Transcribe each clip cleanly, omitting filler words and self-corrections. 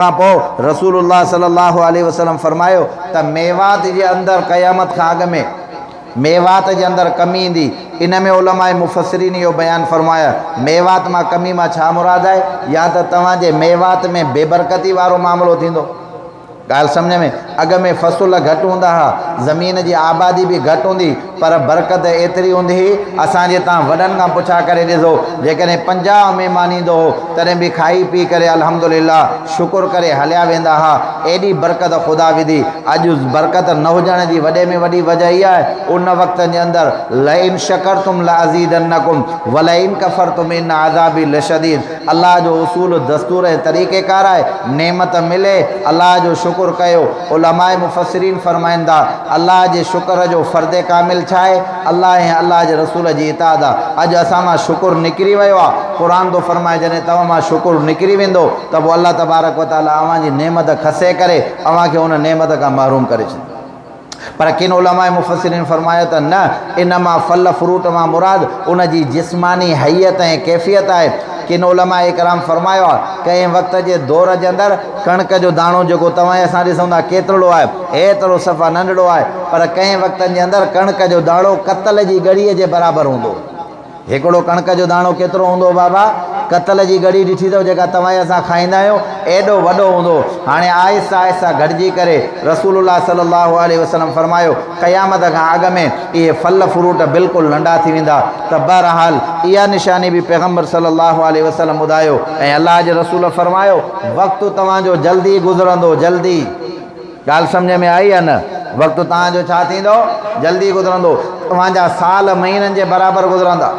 کان پوء رسول الله صلي الله عليه وسلم فرمايو ته ميوات جي اندر قيامت کان اڳ ۾ ميوات جي اندر ڪمي ايندي. ان ۾ علماء مفسرين اهو بيان فرمايو ميوات مان ڪمي مان ڇا مراد آهي؟ يا ته توهان جي ميوات ۾ بي برڪتي وارو معاملو ٿيندو. ڳالهه سمجهه ۾ اڳ ۾ فصل گهٽ هوندا ها، زمين جي آبادي به گهٽ هوندي پر برڪت ايتري هوندي هئي، اسان جي تان وڏن کان پڇا ڪري ڏسو، جيڪڏهن 50 مهمان ايندو هو، تڏهن به کائي پي ڪري الحمدلله شڪر ڪري هليا ويندا ها، ايڏي برڪت خدا وڌي، اڄ برڪت نه هجڻ جي وڏي ۾ وڏي وجه اها آهي، ان وقت جي اندر لئن شڪرتم لازيدنڪم ولئن ڪفرتم ان عذابي لشديد الله جو اصول، دستور ۽ طريقه ڪار آهي، نعمت ملي، الله جو شڪر ڪيو، علماء مفسرين فرمائن ٿا، الله جي شڪر جو فرد ڪامل ڇا آهي؟ الله ۽ الله جي رسول جي اطاعت آهي. اڄ اسان مان شڪر نڪري ويو آهي. قرآن ٿو فرمائي جڏهن توهان مان شڪر نڪري ويندو ته پوء الله تبارڪ و تعاليٰ اوهان جي نعمت کسي ڪري اوهان کي ان نعمت کان محروم ڪري ڇڏيندو. پر ڪن علماء مفسرين فرمايو ته نه ان مان ڦل فروٽ مان مراد ان جي جسماني هيئت ۽ ڪيفيت آهي. ڪن علماء ڪرام فرمايو آهي ڪنهن وقت جي دور جي اندر ڪڻڪ جو داڻو جيڪو توهان ۽ اسان ڏسون ٿا ڪيترڙو آهي، ايترو صفا ننڍڙو آهي، پر ڪنهن وقتن جي اندر ڪڻڪ جو داڻو ڪتل جي ڳڙيء جي برابر هوندو. هڪڙو ڪڻڪ جو داڻو ڪيترو هوندو بابا؟ ڪتل جي ڳڙي ڏٺي اٿو جيڪا توهان ۽ اسان کائيندا آهيون، ايڏو وڏو هوندو. هاڻي آهستي آهستي گهٽجي ڪري رسول الله صلي الله عليه وسلم فرمايو، قيامت کان اڳ ۾ اهي ڦل فروٽ بلڪل ننڍا ٿي ويندا ته بهرحال اها نشاني به پيغمبر صلي الله عليه وسلم ٻڌايو ۽ الله جي رسول فرمايو وقت توهان جو جلدي گذرندو جلدي ڳالهه سمجهه ۾ آئي يا نه وقت توهان جو ڇا ٿيندو جلدي گذرندو توهان جا سال مهينن جي برابر گذرندا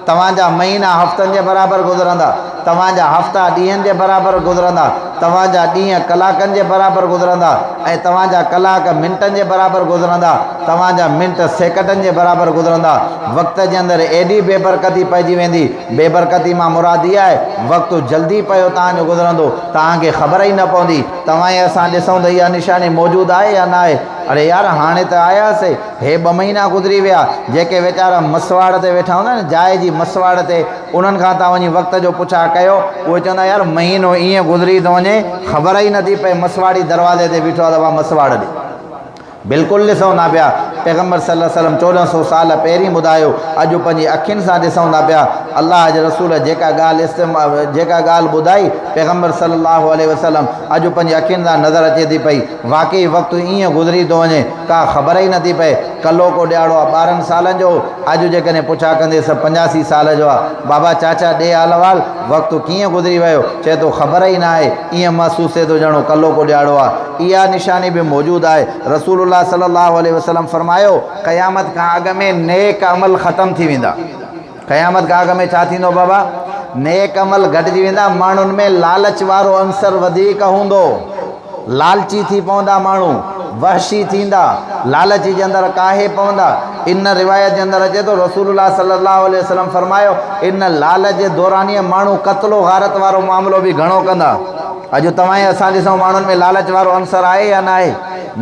توهان جا مهينا هفتن جي برابر گذرندا، توهان جا هفتا ڏينهن جي برابر گذرندا، توهان جا ڏينهن ڪلاڪن جي برابر گذرندا ۽ توهان جا ڪلاڪ منٽن جي برابر گذرندا، توهان جا منٽ سيڪنڊن جي برابر گذرندا. وقت جي اندر ايڏي بي برڪتي پئجي ويندي، بي برڪتي مان مراد اها آهي، وقت جلدي پيو توهان جو گذرندو، توهان کي خبر ئي نه پوندي. توهان ۽ اسان ڏسون ته اها نشاني موجود آهي يا ناهي. اڙي يار هاڻي ته آياسي. هي ٻه مهينا گذري ويا، جيڪي ويچارا مسواڙ تي ويٺا هوندا آهن، جاء جي مسواڙ تي، انهن کان توهان وڃي وقت جو پڇا ڪيو، اهي چوندا يار مهينو ائين گذري ٿو وڃي، خبر ئي نٿي پئي، مسواڙي دروازي تي بيٺو آهي ته اها مسواڙ ڏي. بلڪل ڏسون ٿا پيا، پيغمبر صلي الله عليه وسلم 14 سو سال پهرين ٻڌايو، اڄ پنهنجي اکين سان ڏسون ٿا پيا، الله جي رسول جيڪا ڳالهه جيڪا ڳالهه ٻڌائي، پيغمبر صلي الله عليه وسلم اڄ پنهنجي اکين سان نظر اچي ٿي پئي، واقعي وقت ائين گذري ٿو وڃي، ڪا خبر ئي نٿي پئي. ڪلهوڪو ڏهاڙو آ 12 سالن جو هو، اڄ جيڪڏهن پڇا ڪنديس ته 85 سال جو آ. بابا چاچا ڏي حال احوال، وقت ڪيئن گذري ويو؟ چئي ٿو خبر ئي ناهي، ائين محسوس ٿئي ٿو ڄڻو ڪلهوڪو ڏهاڙو آ. اها نشاني به موجود آهي. رسول الله صلي الله عليه وسلم فرمايو، قيامت کان اڳ ۾ نيڪ عمل ختم ٿي ويندا. قيامت کان اڳ ۾ ڇا ٿيندو بابا؟ نيڪ عمل گهٽجي ويندا، ماڻهن ۾ لالچ وارو عنصر وڌيڪ هوندو، لالچي ٿي پوندا ماڻهو، وحشي ٿيندا، لالچ جي اندر ڪاهي پوندا. ان روايت جي اندر اچي ٿو رسول الله صلي الله عليه وسلم فرمايو، ان لالچ جي دورانيء ماڻهو قتل و غارت وارو معاملو به گهڻو ڪندا. اڄ توهان ۽ اسان ڏسون ماڻهن ۾ لالچ وارو عنصر آهي يا ناهي؟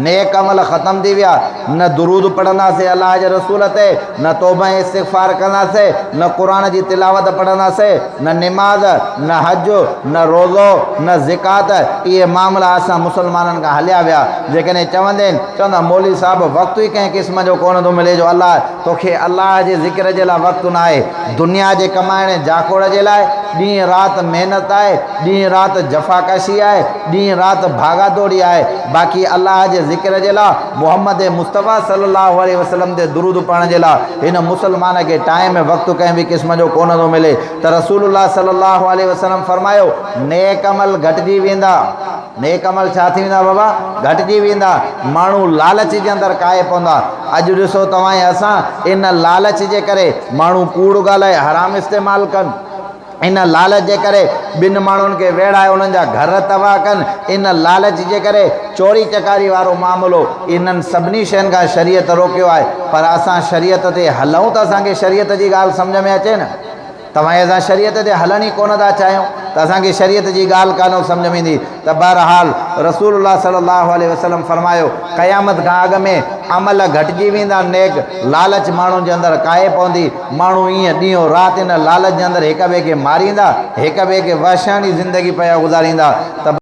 نيڪ عمل ختم ٿي ويا، نه درود پڙهنداسين الله جي رسول تي، نه توبه ۽ استغفار ڪنداسين، نه قرآن جي تلاوت پڙهنداسين، نه نماز، نه حج، نه روزو، نه زڪوات، اهي معاملا اسان مسلمانن کان هليا ويا. جيڪڏهن چوندين، چوندا مولوي صاحب وقت ئي ڪنهن قسم جو ڪونه ٿو ملي جو الله توکي الله جي ذڪر جي لاء وقت ناهي، دنيا جي ڪمائڻ ۽ جاکوڙ جي لاء ڏينهن رات محنت آهي، ڏينهن رات جفاڪشي آهي، ڏينهن رات ڀاڳا دوڙي آهي، باقي الله جي ذڪر جي لاء محمد مصطفيٰ صلي الله عليه وسلم تي درود پڙهڻ جي لاء هن مسلمان کي ٽائيم ۽ وقت ڪنهن به قسم جو ڪونه ٿو ملي ته رسول الله صلي الله عليه وسلم فرمايو، نيڪ عمل گهٽجي ويندا. نيڪ عمل ڇا ٿي ويندا بابا؟ گهٽجي ويندا. ماڻهو لالچ جي اندر ڪاهي پوندا. اڄ ڏسو توهان ۽ اسان ان لالچ جي ڪري ماڻهو ڪوڙ ڳالهائي حرام استعمال ڪن. ان لالچ جي ڪري ٻن ماڻهن کي ويڙهائي انهن جا گهر تباهه ڪن. ان لالچ جي ڪري چوري چڪاري وارو معاملو. انهن سڀني شين کان شريعت روڪيو آهي پر اسان شريعت تي هلون ته اسان کي شريعت جي ڳالهه سمجهه ۾ اچي نه. توهان ۽ اسان شريعت تي هلڻ ئي ڪونه ٿا چاهيون ته اسان کي شريعت جي ڳالهه ڪانه سمجهه ۾ ايندي ته بهرحال رسول الله صلي الله عليه وسلم فرمايو، قيامت کان اڳ ۾ عمل گهٽجي ويندا نيڪ لالچ ماڻهن جي اندر ڪاهي پوندي، ماڻهو ائين ڏينهن رات ان لالچ جي اندر هڪ ٻئي کي ماريندا، هڪ ٻئي کي وحشياڻي زندگي پيا گذاريندا ته.